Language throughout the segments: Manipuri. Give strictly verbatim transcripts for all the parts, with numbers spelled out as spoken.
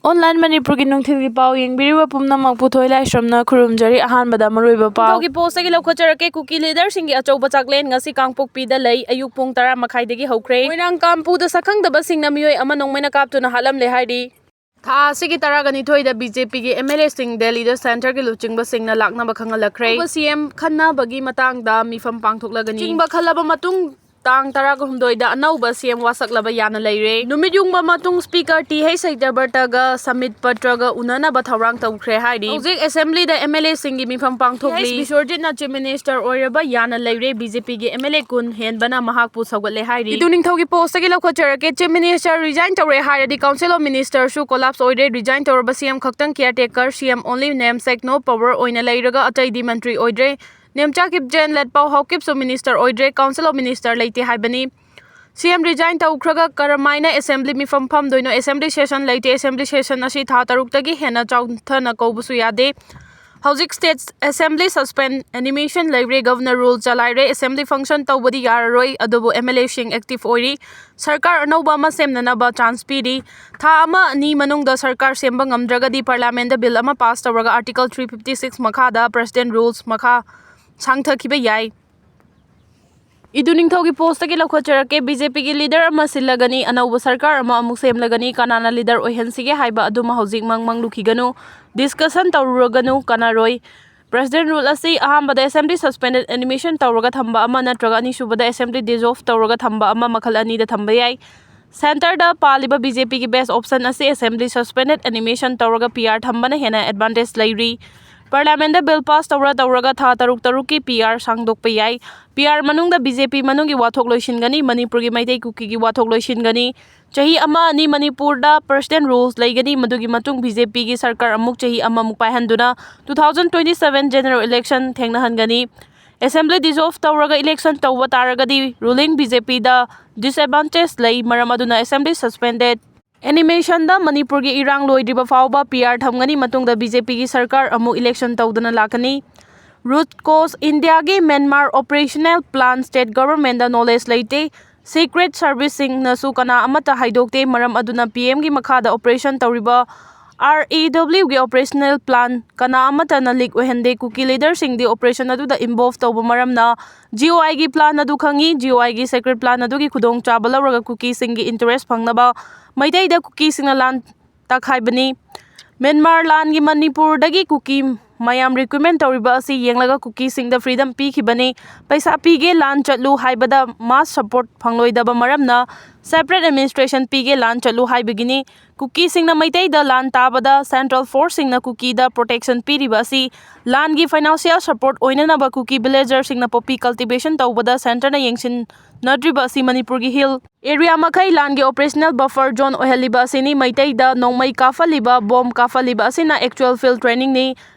Online ꯃꯅꯤꯄꯨꯔꯒꯤ ꯅꯨꯡꯊꯤꯜꯒꯤ ꯄꯥꯎ ꯌꯦꯡꯕꯤꯔꯤꯕ ꯄꯨꯝꯅꯃꯛꯄꯨ ꯊꯣꯏ ꯂꯥꯏꯁ꯭ꯔꯝꯅ ꯈꯨꯔꯨꯝꯖꯔꯤ꯫ ꯑꯍꯥꯟꯕꯗ ꯃꯔꯨꯑꯣꯏꯕ ꯄꯥꯎ꯫ ꯅꯤꯡꯊꯧꯒꯤ ꯄꯣꯁꯇꯒꯤ ꯂꯧꯈꯠꯆꯔꯛꯀꯦ꯫ ꯀꯨꯀꯤ ꯂꯤꯗꯔꯁꯤꯡꯒꯤ ꯑꯆꯧꯕ ꯆꯥꯛꯂꯦꯟ ꯉꯁꯤ ꯀꯥꯡꯄꯣꯛꯄꯤꯗ ꯂꯩ꯫ ꯑꯌꯨꯛ ꯄꯨꯡ ꯇꯔꯥ ꯃꯈꯥꯏꯗꯒꯤ ꯍꯧꯈ꯭ꯔꯦ꯫ ꯃꯣꯏꯔꯥꯡ ꯀꯥꯝꯄꯨꯗ ꯁꯛꯈꯪꯗꯕꯁꯤꯡꯅ ꯃꯤꯑꯣꯏ ꯑꯃ ꯅꯣꯡꯃꯩꯅ ꯀꯥꯞꯇꯨꯅ ꯍꯥꯠꯂꯝꯂꯦ ꯍꯥꯏꯔꯤ꯫ ꯊꯥ ꯑꯁꯤꯒꯤ ꯇꯔꯥꯒ ꯅꯤꯊꯣꯏꯗ ꯕꯤ ꯖꯦ ꯄꯤꯒꯤ ꯑꯦꯝ ꯑꯦꯜ ꯑꯦꯁꯤꯡ ꯗꯦꯜꯂꯤꯗ ꯁꯦꯟꯇꯔꯒꯤ ꯂꯨꯆꯤꯡꯕꯁꯤꯡꯅ ꯂꯥꯛꯅꯕ ꯈꯪꯍꯜꯂꯛꯈ꯭ꯔꯦ꯫ ꯑꯅꯧꯕ ꯁꯤ ꯑꯦꯝ ꯈꯟꯅꯕꯒꯤ ꯃꯇꯥꯡꯗ ꯃꯤꯐꯝ ꯄꯥꯡꯊꯣꯛꯂꯒꯅꯤ꯫ ꯂꯨꯆꯤꯡꯕ ꯈꯜꯂꯕ ꯃꯇꯨꯡ ꯇꯥꯡ ꯇꯔꯥꯒ ꯍꯨꯝꯗꯣꯏꯗ ꯑꯅꯧꯕ ꯁꯤ ꯑꯦꯝ ꯋꯥꯁꯛꯂꯕ ꯌꯥꯅ ꯂꯩꯔꯦ꯫ ꯅꯨꯃꯤꯠ ꯌꯨꯡꯕ ꯃꯇꯨꯡ ꯁ꯭ꯄꯤꯀꯔ ꯇꯤ ꯍꯩꯆ ꯁꯩꯇꯕ꯭ꯔꯇꯒ ꯁꯃꯤꯠ ꯄꯇ꯭ꯔꯒ ꯎꯅꯅꯕ ꯊꯧꯔꯥꯡ ꯇꯧꯈ꯭ꯔꯦ ꯍꯥꯏꯔꯤ꯫ ꯍꯧꯖꯤꯛ ꯑꯦꯁꯦꯝꯕ꯭ꯂꯤꯗ ꯑꯦꯝ ꯑꯦꯜ ꯑꯦꯁꯤꯡꯒꯤ ꯃꯤꯐꯝ ꯄꯥꯡꯊꯣꯛꯂꯤ꯫ ꯇꯤ ꯍꯩꯆ ꯕꯤꯁ꯭ꯋꯔꯖꯤꯠꯅ ꯆꯤꯐ ꯃꯤꯅꯤꯁꯇꯔ ꯑꯣꯏꯔꯕ ꯌꯥꯅ ꯂꯩꯔꯦ꯫ ꯕꯤ ꯖꯦ ꯄꯤꯒꯤ ꯑꯦꯝ ꯑꯦꯜ ꯑꯦ ꯀꯨꯟ ꯍꯦꯟꯕꯅ ꯃꯍꯥꯛꯄꯨ ꯁꯧꯒꯠꯂꯦ ꯍꯥꯏꯔꯤ꯫ ꯏꯗꯨ ꯅꯤꯡꯊꯧꯒꯤ ꯄꯣꯁꯇꯒꯤ ꯂꯧꯈꯠꯆꯔꯛꯀꯦ꯫ ꯆꯤꯐ ꯃꯤꯅꯤꯁꯇꯔ ꯔꯤꯖꯥꯏꯟ ꯇꯧꯔꯦ ꯍꯥꯏꯔꯗꯤ ꯀꯥꯎꯟꯁꯤꯜ ꯑꯣꯐ ꯃꯤꯅꯤꯁꯇꯔꯁꯨ ꯀꯣꯂꯥꯞꯁ ꯑꯣꯏꯔꯦ꯫ ꯔꯤꯖꯥꯏꯟ ꯇꯧꯔꯕ ꯁꯤ ꯑꯦꯝ ꯈꯛꯇꯪ, ꯀꯤꯌꯔ ꯇꯦꯀꯔ ꯁꯤ ꯑꯦꯝ ꯑꯣꯟꯂꯤ, ꯅꯦꯝꯁꯦꯛ ꯅꯣ ꯄꯋꯔ ꯑꯣꯏꯅ ꯂꯩꯔꯒ ꯑꯇꯩꯗꯤ ꯃꯟꯇ꯭ꯔꯤ ꯑꯣꯏꯗ꯭ꯔꯦ꯫ ꯅꯦꯝꯆꯥ ꯀꯤꯞꯖꯦꯟ ꯂꯦꯠꯄꯥꯎ ꯍꯥꯎꯀꯤꯞꯁꯨ ꯃꯤꯅꯤꯁꯇꯔ ꯑꯣꯏꯗ꯭ꯔꯦ꯫ ꯀꯥꯎꯟꯁꯤꯜ ꯑꯣꯐ ꯃꯤꯅꯤꯁꯇꯔ ꯂꯩꯇꯦ ꯍꯥꯏꯕꯅꯤ꯫ ꯁꯤ ꯑꯦꯝ ꯔꯤꯖꯥꯏꯟ ꯇꯧꯈ꯭ꯔꯒ ꯀꯔꯝꯍꯥꯏꯅ ꯑꯦꯁꯦꯝꯕ꯭ꯂꯤ ꯃꯤꯐꯝ ꯐꯝꯗꯣꯏꯅꯣ? ꯑꯦꯁꯦꯝꯕ꯭ꯂꯤ ꯁꯦꯁꯟ ꯂꯩꯇꯦ꯫ ꯑꯦꯁꯦꯝꯕ꯭ꯂꯤ ꯁꯦꯁꯟ ꯑꯁꯤ ꯊꯥ ꯇꯔꯨꯛꯇꯒꯤ ꯍꯦꯟꯅ ꯆꯥꯎꯊꯅ ꯀꯧꯕꯁꯨ ꯌꯥꯗꯦ꯫ ꯍꯧꯖꯤꯛ ꯁ꯭ꯇꯦꯠ ꯑꯦꯁꯦꯝꯕ꯭ꯂꯤ ꯁꯁꯄꯦꯟ, ꯑꯦꯅꯤꯃꯦꯁꯟ ꯂꯩꯔꯦ꯫ ꯒꯚꯔꯅꯔ ꯔꯨꯜ ꯆꯂꯥꯏꯔꯦ꯫ ꯑꯦꯁꯦꯝꯕ꯭ꯂꯤ ꯐꯪꯁꯟ ꯇꯧꯕꯗꯤ ꯌꯥꯔꯔꯣꯏ, ꯑꯗꯨꯕꯨ ꯑꯦꯝ ꯑꯦꯜ ꯑꯦꯁꯤꯡ ꯑꯦꯛꯇꯤꯚ ꯑꯣꯏꯔꯤ꯫ ꯁꯔꯀꯥꯔ ꯑꯅꯧꯕ ꯑꯃ ꯁꯦꯝꯅꯅꯕ ꯆꯥꯟꯁ ꯄꯤꯔꯤ꯫ ꯊꯥ ꯑꯃ ꯑꯅꯤ ꯃꯅꯨꯡꯗ ꯁꯔꯀꯥꯔ ꯁꯦꯝꯕ ꯉꯝꯗ꯭ꯔꯒꯗꯤ ꯄꯥꯔꯂꯤꯌꯥꯃꯦꯟꯗ ꯕꯤꯜ ꯑꯃ ꯄꯥꯁ ꯇꯧꯔꯒ ꯑꯥꯔꯇꯤꯀꯜ ꯊ꯭ꯔꯤ ꯐꯤꯐꯇꯤ ꯁꯤꯛꯁ ꯃꯈꯥꯗ ꯄ꯭ꯔꯦꯁꯤꯗꯦꯟ ꯔꯨꯜꯁ ꯃꯈꯥ ꯁꯥꯡꯊꯈꯤꯕ ꯌꯥꯏ꯫ ꯏꯗꯨ ꯅꯤꯡꯊꯧꯒꯤ ꯄꯣꯁꯇꯒꯤ ꯂꯧꯈꯠꯆꯔꯛꯀꯦ꯫ ꯕꯤ ꯖꯦ ꯄꯤꯒꯤ ꯂꯤꯗꯔ ꯑꯃ ꯁꯤꯜꯂꯒꯅꯤ, ꯑꯅꯧꯕ ꯁꯔꯀꯥꯔ ꯑꯃ ꯑꯃꯨꯛ ꯁꯦꯝꯂꯒꯅꯤ꯫ ꯀꯅꯥꯅ ꯂꯤꯗꯔ ꯑꯣꯏꯍꯟꯁꯤꯒꯦ ꯍꯥꯏꯕ ꯑꯗꯨꯃ ꯍꯧꯖꯤꯛꯃꯛ ꯃꯪꯂꯨꯈꯤꯒꯅꯨ꯫ ꯗꯤꯁꯀꯁꯟ ꯇꯧꯔꯨꯔꯒꯅꯨ, ꯀꯥꯟꯅꯔꯣꯏ꯫ ꯄ꯭ꯔꯦꯁꯤꯗꯦꯟ ꯔꯨꯜ ꯑꯁꯤ ꯑꯍꯥꯟꯕꯗ ꯑꯦꯁꯦꯝꯕ꯭ꯂꯤ ꯁꯁꯄꯦꯟꯗꯦꯗ, ꯑꯦꯅꯤꯃꯦꯁꯟ ꯇꯧꯔꯒ ꯊꯝꯕ ꯑꯃ ꯅꯠꯇ꯭ꯔꯒ ꯑꯅꯤꯁꯨꯕꯗ ꯑꯦꯁꯦꯝꯕ꯭ꯂꯤ ꯗꯤꯖꯣꯜꯚ ꯇꯧꯔꯒ ꯊꯝꯕ ꯑꯃ, ꯃꯈꯜ ꯑꯅꯤꯗ ꯊꯝꯕ ꯌꯥꯏ꯫ ꯁꯦꯟꯇꯔꯗ ꯄꯥꯜꯂꯤꯕ ꯕꯤ ꯖꯦ ꯄꯤꯒꯤ ꯕꯦꯁ ꯑꯣꯞꯁꯟ ꯑꯁꯤ ꯑꯦꯁꯦꯝꯕ꯭ꯂꯤ ꯁꯁꯄꯦꯟꯗꯦꯗ, ꯑꯦꯅꯤꯃꯦꯁꯟ ꯇꯧꯔꯒ ꯄꯤ ꯑꯥꯔ ꯊꯝꯕꯅ ꯍꯦꯟꯅ ꯑꯦꯗꯚꯥꯟꯇꯦꯖ ꯂꯩꯔꯤ꯫ ꯄꯥꯔꯂꯤꯌꯥꯃꯦꯟꯗ ꯕꯤꯜ ꯄꯥꯁ ꯇꯧꯔ ꯇꯧꯔꯒ ꯊꯥ ꯇꯔꯨꯛ ꯇꯔꯨꯛꯀꯤ ꯄꯤ ꯑꯥꯔ ꯁꯥꯡꯗꯣꯛꯄ ꯌꯥꯏ꯫ ꯄꯤ ꯑꯥꯔ ꯃꯅꯨꯡꯗ ꯕꯤ ꯖꯦ ꯄꯤ ꯃꯅꯨꯡꯒꯤ ꯋꯥꯊꯣꯛ ꯂꯣꯏꯁꯤꯟꯒꯅꯤ, ꯃꯅꯤꯄꯨꯔꯒꯤ ꯃꯩꯇꯩ ꯀꯨꯀꯤꯒꯤ ꯋꯥꯊꯣꯛ ꯂꯣꯏꯁꯤꯟꯒꯅꯤ꯫ ꯆꯍꯤ ꯑꯃ ꯑꯅꯤ ꯃꯅꯤꯄꯨꯔꯗ ꯄ꯭ꯔꯦꯁꯤꯗꯦꯟ ꯔꯨꯜꯁ ꯂꯩꯒꯅꯤ, ꯃꯗꯨꯒꯤ ꯃꯇꯨꯡ ꯕꯤ ꯖꯦ ꯄꯤꯒꯤ ꯁꯔꯀꯥꯔ ꯑꯃꯨꯛ ꯆꯍꯤ ꯑꯃꯃꯨꯛ ꯄꯥꯏꯍꯟꯗꯨꯅ two thousand twenty seven general election ꯊꯦꯡꯅꯍꯟꯒꯅꯤ꯫ ꯑꯦꯁꯦꯝꯕ꯭ꯂꯤ ꯗꯤꯖꯣꯜꯚ ꯇꯧꯔꯒ ꯏꯂꯦꯛꯁꯟ ꯇꯧꯕ ꯇꯥꯔꯒꯗꯤ ꯔꯨꯂꯤꯡ ꯕꯤ ꯖꯦ ꯄꯤꯗ ꯗꯤꯁꯑꯦꯗꯚꯥꯟꯇꯦꯖ ꯂꯩ, ꯃꯔꯝ ꯑꯗꯨꯅ ꯑꯦꯁꯦꯝꯕ꯭ꯂꯤ ꯁꯁꯄꯦꯟꯗꯦꯗ꯫ ꯑꯦꯅꯤꯃꯦꯁꯟꯗ ꯃꯅꯤꯄꯨꯔꯒꯤ ꯏꯔꯥꯡ ꯂꯣꯏꯗ꯭ꯔꯤꯕ ꯐꯥꯎꯕ ꯄꯤ ꯑꯥꯔ ꯊꯝꯒꯅꯤ, ꯃꯇꯨꯡꯗ ꯕꯤ ꯖꯦ ꯄꯤꯒꯤ ꯁꯔꯀꯥꯔ ꯑꯃꯨꯛ ꯏꯂꯦꯛꯁꯟ ꯇꯧꯗꯨꯅ ꯂꯥꯛꯀꯅꯤ꯫ ꯔꯨꯠ ꯀꯣꯁ ꯏꯟꯗꯤꯌꯥꯒꯤ ꯃ꯭ꯌꯥꯟꯃꯥꯔ ꯑꯣꯄꯔꯦꯁꯅꯦꯜ ꯄ꯭ꯂꯥꯟ ꯁ꯭ꯇꯦꯠ ꯒꯚꯔꯟꯃꯦꯟꯗ ꯅꯣꯂꯦꯖ ꯂꯩꯇꯦ꯫ ꯁꯤꯀ꯭ꯔꯦꯠ ꯁꯥꯔꯚꯤꯁꯁꯤꯡꯅꯁꯨ ꯀꯅꯥ ꯑꯃꯠꯇ ꯍꯥꯏꯗꯣꯛꯇꯦ꯫ ꯃꯔꯝ ꯑꯗꯨꯅ ꯄꯤ ꯑꯦꯝꯒꯤ ꯃꯈꯥꯗ ꯑꯣꯄꯔꯦꯁꯟ ꯇꯧꯔꯤꯕ ꯑꯥꯔ ꯏ ꯗꯕ꯭ꯂꯤꯎꯒꯤ ꯑꯣꯄꯔꯦꯁꯅꯦꯜ ꯄ꯭ꯂꯥꯟ ꯀꯅꯥ ꯑꯃꯠꯇꯅ ꯂꯤꯛ ꯑꯣꯏꯍꯟꯗꯦ꯫ ꯀꯨꯀꯤ ꯂꯤꯗꯔꯁꯤꯡꯗꯤ ꯑꯣꯄꯔꯦꯁꯟ ꯑꯗꯨꯗ ꯏꯟꯚꯣꯜꯚ ꯇꯧꯕ ꯃꯔꯝꯅ ꯖꯤ ꯑꯣ ꯑꯥꯏꯒꯤ ꯄ꯭ꯂꯥꯟ ꯑꯗꯨ ꯈꯪꯏ꯫ ꯖꯤ ꯑꯣ ꯑꯥꯏꯒꯤ ꯁꯤꯀ꯭ꯔꯦꯠ ꯄ꯭ꯂꯥꯟ ꯑꯗꯨꯒꯤ ꯈꯨꯗꯣꯡꯆꯥꯕ ꯂꯧꯔꯒ ꯀꯨꯀꯤꯁꯤꯡꯒꯤ ꯏꯟꯇꯔꯦꯁ ꯐꯪꯅꯕ ꯃꯩꯇꯩꯗ ꯀꯨꯀꯤꯁꯤꯡꯅ ꯂꯥꯟ ꯇꯥꯛꯈꯥꯏꯕꯅꯤ꯫ ꯃ꯭ꯌꯥꯟꯃꯥꯔ ꯂꯥꯟꯒꯤ ꯃꯅꯤꯄꯨꯔꯗꯒꯤ ꯀꯨꯀꯤ ꯃꯌꯥꯝ ꯔꯤꯀ꯭ꯔꯨꯠꯃꯦꯟ ꯇꯧꯔꯤꯕ ꯑꯁꯤ ꯌꯦꯡꯂꯒ ꯀꯨꯀꯤꯁꯤꯡꯗ ꯐ꯭ꯔꯤꯗꯝ ꯄꯤꯈꯤꯕꯅꯤ꯫ ꯄꯩꯁꯥ ꯄꯤꯒꯦ, ꯂꯥꯟ ꯆꯠꯂꯨ ꯍꯥꯏꯕꯗ ꯃꯥꯁ ꯁꯄꯣꯔꯠ ꯐꯪꯂꯣꯏꯗꯕ ꯃꯔꯝꯅ ꯁꯦꯄꯔꯦꯠ ꯑꯦꯗꯃꯤꯅꯤꯁꯇ꯭ꯔꯦꯁꯟ ꯄꯤꯒꯦ, ꯂꯥꯟ ꯆꯠꯂꯨ ꯍꯥꯏꯕꯒꯤꯅꯤ꯫ ꯀꯨꯀꯤꯁꯤꯡꯅ ꯃꯩꯇꯩꯗ ꯂꯥꯟ ꯇꯥꯕꯗ ꯁꯦꯟꯇ꯭ꯔꯦꯜ ꯐꯣꯔꯁꯁꯤꯡꯅ ꯀꯨꯀꯤꯗ ꯄ꯭ꯔꯣꯇꯦꯛꯁꯟ ꯄꯤꯔꯤꯕ ꯑꯁꯤ ꯂꯥꯟꯒꯤ ꯐꯥꯏꯅꯥꯟꯁꯤꯌꯦꯜ ꯁꯄꯣꯔꯠ ꯑꯣꯏꯅꯅꯕ ꯀꯨꯀꯤ ꯚꯤꯂꯦꯖꯔꯁꯤꯡꯅ ꯄꯣꯄꯤ ꯀꯜꯇꯤꯚꯦꯁꯟ ꯇꯧꯕꯗ ꯁꯦꯟꯇꯔꯅ ꯌꯦꯡꯁꯤꯟꯅꯗ꯭ꯔꯤꯕ ꯑꯁꯤ ꯃꯅꯤꯄꯨꯔꯒꯤ ꯍꯤꯜ ꯑꯦꯔꯤꯌꯥ ꯃꯈꯩ ꯂꯥꯟꯒꯤ ꯑꯣꯄꯔꯦꯁꯅꯦꯜ ꯕꯐꯔ ꯖꯣꯟ ꯑꯣꯏꯍꯜꯂꯤꯕ ꯑꯁꯤꯅꯤ꯫ ꯃꯩꯇꯩꯗ ꯅꯣꯡꯃꯩ ꯀꯥꯞꯍꯜꯂꯤꯕ, ꯕꯣꯝ ꯀꯥꯞꯍꯜꯂꯤꯕ ꯑꯁꯤꯅ ꯑꯦꯛꯆꯨꯋꯦꯜ ꯐꯤꯜ ꯇ꯭ꯔꯦꯅꯤꯡꯅꯤ꯫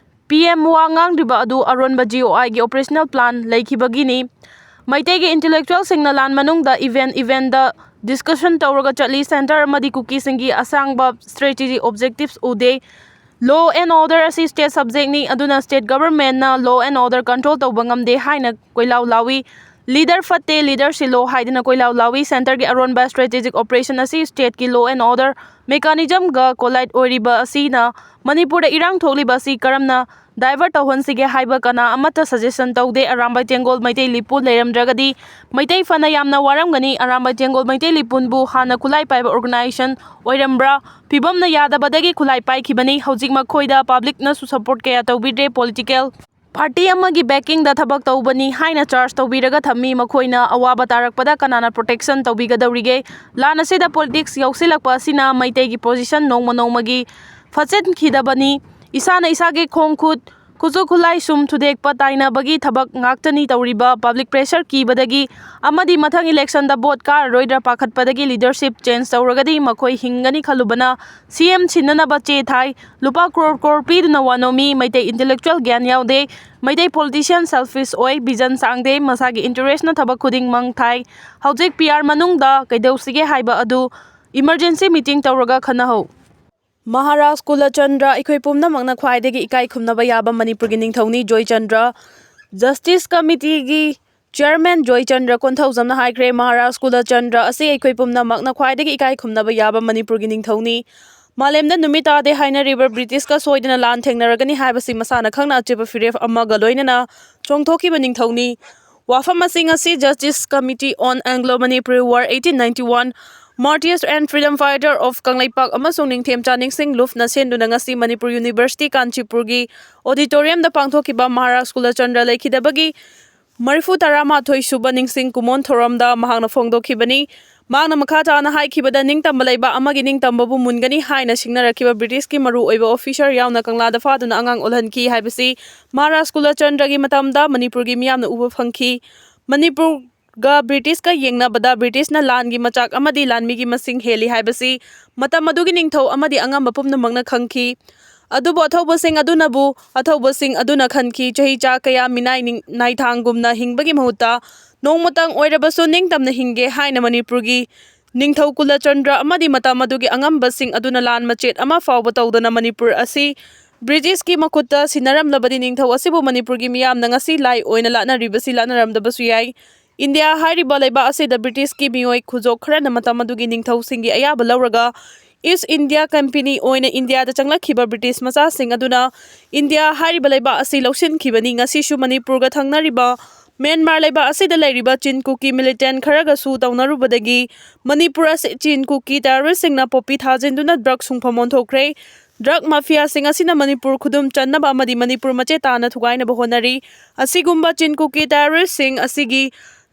ꯄꯤ ꯑꯦꯝ ꯋꯥ ꯉꯥꯡꯂꯤꯕ ꯑꯗꯨ ꯑꯔꯣꯟꯕ ꯖꯤ ꯑꯣ ꯑꯥꯏꯒꯤ ꯑꯣꯄꯔꯦꯁꯅꯦꯜ ꯄ꯭ꯂꯥꯟ ꯂꯩꯈꯤꯕꯒꯤꯅꯤ꯫ ꯃꯩꯇꯩꯒꯤ ꯏꯟꯇꯦꯂꯦꯛꯆꯨꯋꯦꯜꯁꯤꯡꯅ ꯂꯥꯟ ꯃꯅꯨꯡꯗ ꯏꯚꯦꯟ ꯏꯚꯦꯟꯗ ꯗꯤꯁꯀꯁꯟ ꯇꯧꯔꯒ ꯆꯠꯂꯤ꯫ ꯁꯦꯟꯇꯔ ꯑꯃꯗꯤ ꯀꯨꯀꯤꯁꯤꯡꯒꯤ ꯑꯁꯥꯡꯕ ꯁ꯭ꯇ꯭ꯔꯦꯇꯦꯖꯤ ꯑꯣꯕꯖꯦꯛꯇꯤꯚꯁ ꯎꯗꯦ꯫ ꯂꯣ ꯑꯦꯟ ꯑꯣꯔꯗꯔ ꯑꯁꯤ ꯁ꯭ꯇꯦꯠ ꯁꯕꯖꯦꯛꯅꯤ, ꯑꯗꯨꯅ ꯁ꯭ꯇꯦꯠ ꯒꯚꯔꯟꯃꯦꯟꯠꯅ ꯂꯣ ꯑꯦꯟ ꯑꯣꯔꯗꯔ ꯀꯟꯇ꯭ꯔꯣꯜ ꯇꯧꯕ ꯉꯝꯗꯦ ꯍꯥꯏꯅ ꯀꯣꯏꯂꯥꯎ ꯂꯥꯎꯏ꯫ ꯂꯤꯗꯔ ꯐꯠꯇꯦ, ꯂꯤꯗꯔ ꯁꯤꯜꯂꯣ ꯍꯥꯏꯗꯨꯅ ꯀꯣꯏꯂꯥꯎ ꯂꯥꯎꯏ꯫ ꯁꯦꯟꯇꯔꯒꯤ ꯑꯔꯣꯟꯕ ꯁ꯭ꯇ꯭ꯔꯦꯇꯦꯖꯤꯛ ꯑꯣꯄꯔꯦꯁꯟ ꯑꯁꯤ ꯁ꯭ꯇꯦꯠꯀꯤ ꯂꯣ ꯑꯦꯟ ꯑꯣꯔꯗꯔ ꯃꯦꯀꯥꯅꯤꯖꯝꯒ ꯀꯣꯂꯥꯏꯠ ꯑꯣꯏꯔꯤꯕ ꯑꯁꯤꯅ ꯃꯅꯤꯄꯨꯔꯗ ꯏꯔꯥꯡ ꯊꯣꯛꯂꯤꯕ ꯑꯁꯤ ꯀꯔꯝꯅ ꯗꯥꯏꯚꯔꯠ ꯇꯧꯍꯟꯁꯤꯒꯦ ꯍꯥꯏꯕ ꯀꯅꯥ ꯑꯃꯠꯇ ꯁꯖꯦꯁꯟ ꯇꯧꯗꯦ꯫ ꯑꯔꯥꯝꯕꯥꯏ ꯇꯦꯡꯒꯣꯜ ꯃꯩꯇꯩ ꯂꯤꯄꯨ ꯂꯩꯔꯝꯗ꯭ꯔꯒꯗꯤ ꯃꯩꯇꯩ ꯐꯅ ꯌꯥꯝꯅ ꯋꯥꯔꯝꯒꯅꯤ꯫ ꯑꯔꯥꯝꯕꯥꯏ ꯇꯦꯡꯒꯣꯜ ꯃꯩꯇꯩ ꯂꯤꯄꯨꯟꯕꯨ ꯍꯥꯟꯅ ꯈꯨꯠꯂꯥꯏ ꯄꯥꯏꯕ ꯑꯣꯔꯒꯅꯥꯏꯖꯦꯁꯟ ꯑꯣꯏꯔꯝꯕ꯭ꯔꯥ? ꯐꯤꯕꯝꯅ ꯌꯥꯗꯕꯗꯒꯤ ꯈꯨꯠꯂꯥꯏ ꯄꯥꯏꯈꯤꯕꯅꯤ꯫ ꯍꯧꯖꯤꯛ ꯃꯈꯣꯏꯗ ꯄꯕ꯭ꯂꯤꯛꯅꯁꯨ ꯁꯄꯣꯔꯠ ꯀꯌꯥ ꯇꯧꯕꯤꯗ꯭ꯔꯦ꯫ ꯄꯣꯂꯤꯇꯤꯀꯦꯜ ꯄꯥꯔꯇꯤ ꯑꯃꯒꯤ ꯕꯦꯀꯤꯡꯗ ꯊꯕꯛ ꯇꯧꯕꯅꯤ ꯍꯥꯏꯅ ꯆꯥꯔꯖ ꯇꯧꯕꯤꯔꯒ ꯊꯝꯃꯤ꯫ ꯃꯈꯣꯏꯅ ꯑꯋꯥꯕ ꯇꯥꯔꯛꯄꯗ ꯀꯅꯥꯅ ꯄ꯭ꯔꯣꯇꯦꯛꯁꯟ ꯇꯧꯕꯤꯒꯗꯧꯔꯤꯒꯦ? ꯂꯥꯟ ꯑꯁꯤꯗ ꯄꯣꯂꯤꯇꯤꯛꯁ ꯌꯥꯎꯁꯤꯜꯂꯛꯄ ꯑꯁꯤꯅ ꯃꯩꯇꯩꯒꯤ ꯄꯣꯖꯤꯁꯟ ꯅꯣꯡꯃ ꯅꯣꯡꯃꯒꯤ ꯐꯠꯆꯟꯈꯤꯗꯕꯅꯤ꯫ ꯏꯁꯥꯅ ꯏꯁꯥꯒꯤ ꯈꯣꯡ ꯈꯨꯠ, ꯈꯨꯠꯁꯨ ꯈꯨꯠꯂꯥꯏ ꯁꯨꯝ ꯊꯨꯗꯦꯛꯄ ꯇꯥꯏꯅꯕꯒꯤ ꯊꯕꯛ ꯉꯥꯛꯇꯅꯤ ꯇꯧꯔꯤꯕ꯫ ꯄꯕ꯭ꯂꯤꯛ ꯄ꯭ꯔꯦꯁꯔ ꯀꯤꯕꯗꯒꯤ ꯑꯃꯗꯤ ꯃꯊꯪ ꯏꯂꯦꯛꯁꯟꯗ ꯚꯣꯠ ꯀꯥꯔꯔꯣꯏꯗ꯭ꯔꯥ ꯄꯥꯈꯠꯄꯗꯒꯤ ꯂꯤꯗꯔꯁꯤꯞ ꯆꯦꯟꯖ ꯇꯧꯔꯒꯗꯤ ꯃꯈꯣꯏ ꯍꯤꯡꯒꯅꯤ ꯈꯜꯂꯨꯕꯅ ꯁꯤ ꯑꯦꯝ ꯁꯤꯟꯅꯅꯕ ꯆꯦ ꯊꯥꯏ꯫ ꯂꯨꯄꯥ ꯀ꯭ꯔꯣꯔ ꯀ꯭ꯔꯣꯔ ꯄꯤꯗꯨꯅ ꯋꯥꯅꯣꯝꯃꯤ꯫ ꯃꯩꯇꯩ ꯏꯟꯇꯦꯂꯦꯛꯆꯨꯋꯦꯜ ꯒ꯭ꯌꯥꯟ ꯌꯥꯎꯗꯦ꯫ ꯃꯩꯇꯩ ꯄꯣꯂꯤꯇꯤꯁꯤꯌꯥꯟ ꯁꯦꯜꯐꯤꯁ ꯑꯣꯏ, ꯚꯤꯖꯟ ꯁꯥꯡꯗꯦ, ꯃꯁꯥꯒꯤ ꯏꯟꯇꯔꯦꯁꯅ ꯊꯕꯛ ꯈꯨꯗꯤꯡ ꯃꯥꯡ ꯊꯥꯏ꯫ ꯍꯧꯖꯤꯛ ꯄꯤ ꯑꯥꯔ ꯃꯅꯨꯡꯗ ꯀꯩꯗꯧꯁꯤꯒꯦ ꯍꯥꯏꯕ ꯑꯗꯨ ꯏꯃꯔꯖꯦꯟꯁꯤ ꯃꯤꯇꯤꯡ ꯇꯧꯔꯒ ꯈꯟꯅꯍꯧ꯫ ꯃꯍꯥꯔꯥꯖ ꯀꯨꯂꯆꯟꯗ꯭ꯔ, ꯑꯩꯈꯣꯏ ꯄꯨꯝꯅꯃꯛꯅ ꯈ꯭ꯋꯥꯏꯗꯒꯤ ꯏꯀꯥꯏ ꯈꯨꯝꯅꯕ ꯌꯥꯕ ꯃꯅꯤꯄꯨꯔꯒꯤ ꯅꯤꯡꯊꯧꯅꯤ ꯖꯣꯏꯆꯟꯗ꯭ꯔ꯫ ꯖꯁꯇꯤꯁ ꯀꯃꯤꯇꯤꯒꯤ ꯆꯤꯌꯔꯃꯦꯟ ꯖꯣꯏꯆꯟꯗ꯭ꯔ ꯀꯣꯟꯊꯧꯖꯝꯅ ꯍꯥꯏꯈ꯭ꯔꯦ, ꯃꯍꯥꯔꯥꯖ ꯀꯨꯂꯆꯟꯗ꯭ꯔ ꯑꯁꯤ ꯑꯩꯈꯣꯏ ꯄꯨꯝꯅꯃꯛꯅ ꯈ꯭ꯋꯥꯏꯗꯒꯤ ꯏꯀꯥꯏ ꯈꯨꯝꯅꯕ ꯌꯥꯕ ꯃꯅꯤꯄꯨꯔꯒꯤ ꯅꯤꯡꯊꯧꯅꯤ꯫ ꯃꯥꯂꯦꯝꯗ ꯅꯨꯃꯤꯠ ꯇꯥꯗꯦ ꯍꯥꯏꯅꯔꯤꯕ ꯕ꯭ꯔꯤꯇꯤꯁꯀ ꯁꯣꯏꯗꯅ ꯂꯥꯟ ꯊꯦꯡꯅꯔꯒꯅꯤ ꯍꯥꯏꯕꯁꯤ ꯃꯁꯥꯅ ꯈꯪꯅ ꯑꯆꯦꯠꯄ ꯐꯤꯔꯦꯞ ꯑꯃꯒ ꯂꯣꯏꯅꯅ ꯆꯣꯡꯊꯣꯛꯈꯤꯕ ꯅꯤꯡꯊꯧꯅꯤ꯫ ꯋꯥꯐꯝ ꯑꯁꯤ ꯉꯁꯤ Justice Committee on Anglo-Manipuri War eighteen ninety-one, Martyrs and Freedom Fighter of Kangleipak ꯑꯃꯁꯨꯡ ꯅꯤꯡꯊꯦꯝꯆꯥ ꯅꯤꯡꯁꯤꯡ ꯂꯨꯞꯅ ꯁꯦꯟꯗꯨꯅ ꯉꯁꯤ ꯃꯅꯤꯄꯨꯔ ꯌꯨꯅꯤꯚꯔꯁꯤꯇꯤ ꯀꯥꯟꯆꯤꯄꯨꯔꯒꯤ ꯑꯣꯗꯤꯇꯣꯔꯤꯌꯝꯗ ꯄꯥꯡꯊꯣꯛꯈꯤꯕ ꯃꯍꯥꯔꯥꯖ ꯀꯨꯂꯆꯟꯗ꯭ꯔ ꯂꯩꯈꯤꯗꯕꯒꯤ ꯃꯔꯤꯐꯨ ꯇꯔꯥꯃꯥꯊꯣꯏ ꯁꯨꯕ ꯅꯤꯡꯁꯤꯡ ꯀꯨꯃꯣꯟ ꯊꯧꯔꯝꯗ ꯃꯍꯥꯛꯅ ꯐꯣꯡꯗꯣꯛꯈꯤꯕꯅꯤ꯫ ꯃꯍꯥꯛꯅ ꯃꯈꯥ ꯇꯥꯅ ꯍꯥꯏꯈꯤꯕꯗ, ꯅꯤꯡꯇꯝꯕ ꯂꯩꯕꯥꯛ ꯑꯃꯒꯤ ꯅꯤꯡꯇꯝꯕꯕꯨ ꯃꯨꯟꯒꯅꯤ ꯍꯥꯏꯅ ꯁꯤꯡꯅꯔꯛꯈꯤꯕ ꯕ꯭ꯔꯤꯇꯤꯁꯀꯤ ꯃꯔꯨꯑꯣꯏꯕ ꯑꯣꯐꯤꯁꯔ ꯌꯥꯎꯅ ꯀꯪꯂꯥꯗ ꯐꯥꯗꯨꯅ ꯑꯉꯥꯡ ꯑꯣꯜꯍꯟꯈꯤ ꯍꯥꯏꯕꯁꯤ ꯃꯍꯥꯔꯥꯖ ꯀꯨꯂꯆꯟꯗ꯭ꯔꯒꯤ ꯃꯇꯝꯗ ꯃꯅꯤꯄꯨꯔꯒꯤ ꯃꯤꯌꯥꯝꯅ ꯎꯕ ꯐꯪꯈꯤ꯫ ꯃꯅꯤꯄꯨꯔꯒ ꯕ꯭ꯔꯤꯇꯤꯁꯀ ꯌꯦꯡꯅꯕꯗ ꯕ꯭ꯔꯤꯇꯤꯁꯅ ꯂꯥꯟꯒꯤ ꯃꯆꯥꯛ ꯑꯃꯗꯤ ꯂꯥꯟꯃꯤꯒꯤ ꯃꯁꯤꯡ ꯍꯦꯜꯂꯤ ꯍꯥꯏꯕꯁꯤ ꯃꯇꯝ ꯑꯗꯨꯒꯤ ꯅꯤꯡꯊꯧ ꯑꯃꯗꯤ ꯑꯉꯝꯕ ꯄꯨꯝꯅꯃꯛꯅ ꯈꯪꯈꯤ꯫ ꯑꯗꯨꯕꯨ ꯑꯊꯧꯕꯁꯤꯡ ꯑꯗꯨꯅꯕꯨ, ꯑꯊꯧꯕꯁꯤꯡ ꯑꯗꯨꯅ ꯈꯟꯈꯤ, ꯆꯍꯤ ꯆꯥ ꯀꯌꯥ ꯃꯤꯅꯥꯏ ꯅꯤꯡ-, ꯅꯥꯏꯊꯥꯡꯒꯨꯝꯅ ꯍꯤꯡꯕꯒꯤ ꯃꯍꯨꯠꯇ ꯅꯣꯡꯃꯇꯪ ꯑꯣꯏꯔꯕꯁꯨ ꯅꯤꯡꯇꯝꯅ ꯍꯤꯡꯒꯦ ꯍꯥꯏꯅ ꯃꯅꯤꯄꯨꯔꯒꯤ ꯅꯤꯡꯊꯧ ꯀꯨꯂꯆꯟꯗ꯭ꯔ ꯑꯃꯗꯤ ꯃꯇꯝ ꯑꯗꯨꯒꯤ ꯑꯉꯝꯕꯁꯤꯡ ꯑꯗꯨꯅ ꯂꯥꯟ ꯃꯆꯦꯠ ꯑꯃ ꯐꯥꯎꯕ ꯇꯧꯗꯅ ꯃꯅꯤꯄꯨꯔ ꯑꯁꯤ ꯕ꯭ꯔꯤꯇꯤꯁꯀꯤ ꯃꯈꯨꯠꯇ ꯁꯤꯟꯅꯔꯝꯂꯕꯗꯤ ꯅꯤꯡꯊꯧ ꯑꯁꯤꯕꯨ ꯃꯅꯤꯄꯨꯔꯒꯤ ꯃꯤꯌꯥꯝꯅ ꯉꯁꯤ ꯂꯥꯏ ꯑꯣꯏꯅ ꯂꯥꯠꯅꯔꯤꯕꯁꯤ ꯂꯥꯠꯅꯔꯝꯗꯕꯁꯨ ꯌꯥꯏ꯫ ꯏꯟꯗꯤꯌꯥ ꯍꯥꯏꯔꯤꯕ ꯂꯩꯕꯥꯛ ꯑꯁꯤꯗ ꯕ꯭ꯔꯤꯇꯤꯁꯀꯤ ꯃꯤꯑꯣꯏ ꯈꯨꯖꯣꯛ ꯈꯔꯅ ꯃꯇꯝ ꯑꯗꯨꯒꯤ ꯅꯤꯡꯊꯧꯁꯤꯡꯒꯤ ꯑꯌꯥꯕ ꯂꯧꯔꯒ ꯏꯁ ꯏꯟꯗꯤꯌꯥ ꯀꯝꯄꯦꯅꯤ ꯑꯣꯏꯅ ꯏꯟꯗꯤꯌꯥꯗ ꯆꯪꯂꯛꯈꯤꯕ ꯕ꯭ꯔꯤꯇꯤꯁ ꯃꯆꯥꯁꯤꯡ ꯑꯗꯨꯅ ꯏꯟꯗꯤꯌꯥ ꯍꯥꯏꯔꯤꯕ ꯂꯩꯕꯥꯛ ꯑꯁꯤ ꯂꯧꯁꯤꯟꯈꯤꯕꯅꯤ꯫ ꯉꯁꯤꯁꯨ ꯃꯅꯤꯄꯨꯔꯒ ꯊꯪꯅꯔꯤꯕ ꯃ꯭ꯌꯥꯟꯃꯥꯔ ꯂꯩꯕꯥꯛ ꯑꯁꯤꯗ ꯂꯩꯔꯤꯕ ꯆꯤꯟ ꯀꯨꯀꯤ ꯃꯤꯂꯤꯇꯦꯟ ꯈꯔꯒꯁꯨ ꯇꯧꯅꯔꯨꯕꯗꯒꯤ ꯃꯅꯤꯄꯨꯔ ꯑꯁꯤ ꯆꯤꯟ ꯀꯨꯀꯤ ꯇꯦꯔꯣꯔꯤꯁꯁꯤꯡꯅ ꯄꯣꯄꯤ ꯊꯥꯖꯤꯟꯗꯨꯅ ꯗ꯭ꯔꯒ ꯁꯨꯡꯐꯝ ꯑꯣꯟꯊꯣꯛꯈ꯭ꯔꯦ꯫ ꯗ꯭ꯔꯒ ꯃꯥꯐꯤꯌꯥꯁꯤꯡ ꯑꯁꯤꯅ ꯃꯅꯤꯄꯨꯔ ꯈꯨꯗꯨꯝ ꯆꯟꯅꯕ ꯑꯃꯗꯤ ꯃꯅꯤꯄꯨꯔ ꯃꯆꯦꯠ ꯇꯥꯅ ꯊꯨꯒꯥꯏꯅꯕ ꯍꯣꯠꯅꯔꯤ꯫ ꯑꯁꯤꯒꯨꯝꯕ ꯆꯤꯟ ꯀꯨꯀꯤ ꯇꯦꯔꯣꯔꯤꯁꯁꯤꯡ ꯑꯁꯤꯒꯤ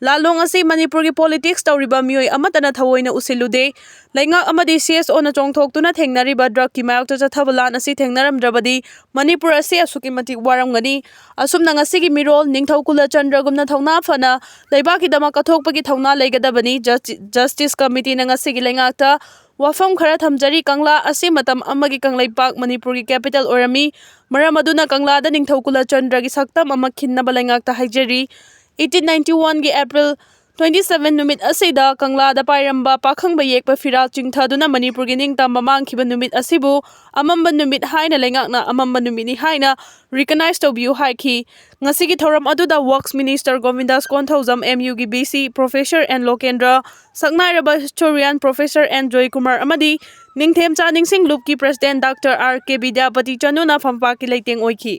ꯂꯥꯜꯂꯣꯡ ꯑꯁꯤ ꯃꯅꯤꯄꯨꯔꯒꯤ ꯄꯣꯂꯤꯇꯤꯛꯁ ꯇꯧꯔꯤꯕ ꯃꯤꯑꯣꯏ ꯑꯃꯠꯇꯅ ꯊꯑꯣꯏꯅ ꯎꯁꯤꯜꯂꯨꯗꯦ꯫ ꯂꯩꯉꯥꯛ ꯑꯃꯗꯤ ꯁꯤ ꯑꯦꯁ ꯑꯣꯅ ꯆꯣꯡꯊꯣꯛꯇꯨꯅ ꯊꯦꯡꯅꯔꯤꯕ ꯗ꯭ꯔꯒꯀꯤ ꯃꯥꯌꯣꯛꯇ ꯆꯠꯊꯕ ꯂꯥꯟ ꯑꯁꯤ ꯊꯦꯡꯅꯔꯝꯗ꯭ꯔꯕꯗꯤ ꯃꯅꯤꯄꯨꯔ ꯑꯁꯤ ꯑꯁꯨꯛꯀꯤ ꯃꯇꯤꯛ ꯋꯥꯔꯝꯒꯅꯤ꯫ ꯑꯁꯨꯝꯅ ꯉꯁꯤꯒꯤ ꯃꯤꯔꯣꯜ ꯅꯤꯡꯊꯧ ꯀꯨꯂꯆꯟꯗ꯭ꯔꯒꯨꯝꯅ ꯊꯧꯅꯥ ꯐꯅ ꯂꯩꯕꯥꯛꯀꯤꯗꯃꯛ ꯀꯠꯊꯣꯛꯄꯒꯤ ꯊꯧꯅꯥ ꯂꯩꯒꯗꯕꯅꯤ꯫ ꯖꯁꯇꯤ-, ꯖꯁꯇꯤꯁ ꯀꯃꯤꯇꯤꯅ ꯉꯁꯤꯒꯤ ꯂꯩꯉꯥꯛꯇ ꯋꯥꯐꯝ ꯈꯔ ꯊꯝꯖꯔꯤ꯫ ꯀꯪꯂꯥ ꯑꯁꯤ ꯃꯇꯝ ꯑꯃꯒꯤ ꯀꯪꯂꯩꯄꯥꯛ ꯃꯅꯤꯄꯨꯔꯒꯤ ꯀꯦꯄꯤꯇꯦꯜ ꯑꯣꯏꯔꯝꯃꯤ꯫ ꯃꯔꯝ ꯑꯗꯨꯅ ꯀꯪꯂꯥꯗ ꯅꯤꯡꯊꯧ ꯀꯨꯂꯆꯟꯗ꯭ꯔꯒꯤ ꯁꯛꯇꯝ ꯑꯃ ꯈꯤꯟꯅꯕ ꯂꯩꯉꯥꯛꯇ ꯍꯥꯏꯖꯔꯤ꯫ Eighteen ninety-one ꯒꯤ April Twenty seven ꯅꯨꯃꯤꯠ ꯑꯁꯤꯗ ꯀꯪꯂꯥꯗ ꯄꯥꯏꯔꯝꯕ ꯄꯥꯈꯪꯕ ꯌꯦꯛꯄ ꯐꯤꯔꯥꯜ ꯆꯤꯡꯊꯗꯨꯅ ꯃꯅꯤꯄꯨꯔꯒꯤ ꯅꯤꯡꯇꯝꯕ ꯃꯥꯡꯈꯤꯕ ꯅꯨꯃꯤꯠ ꯑꯁꯤꯕꯨ ꯑꯃꯝꯕ ꯅꯨꯃꯤꯠ ꯍꯥꯏꯅ ꯂꯩꯉꯥꯛꯅ ꯑꯃꯝꯕ ꯅꯨꯃꯤꯠꯅꯤ ꯍꯥꯏꯅ recognize ꯇꯧꯕꯤꯌꯨ ꯍꯥꯏꯈꯤ꯫ ꯉꯁꯤꯒꯤ ꯊꯧꯔꯝ ꯑꯗꯨꯗ Works Minister ꯒꯣꯕꯤꯟꯗꯥꯁ Konthoujam, M U ꯒꯤ V C Professor N ꯂꯣꯀꯦꯟꯗ꯭ꯔ, ꯁꯛꯅꯥꯏꯔꯕ historian Professor N ꯖꯣꯏꯀꯨꯃꯥꯔ ꯑꯃꯗꯤ ꯅꯤꯡꯊꯦꯝꯆꯥ ꯅꯤꯡꯁꯤꯡ ꯂꯨꯞꯀꯤ President Doctor R K Bidyapati ꯆꯅꯨꯅ ꯐꯝꯄꯥꯛꯀꯤ ꯂꯩꯇꯦꯡ ꯑꯣꯏꯈꯤ꯫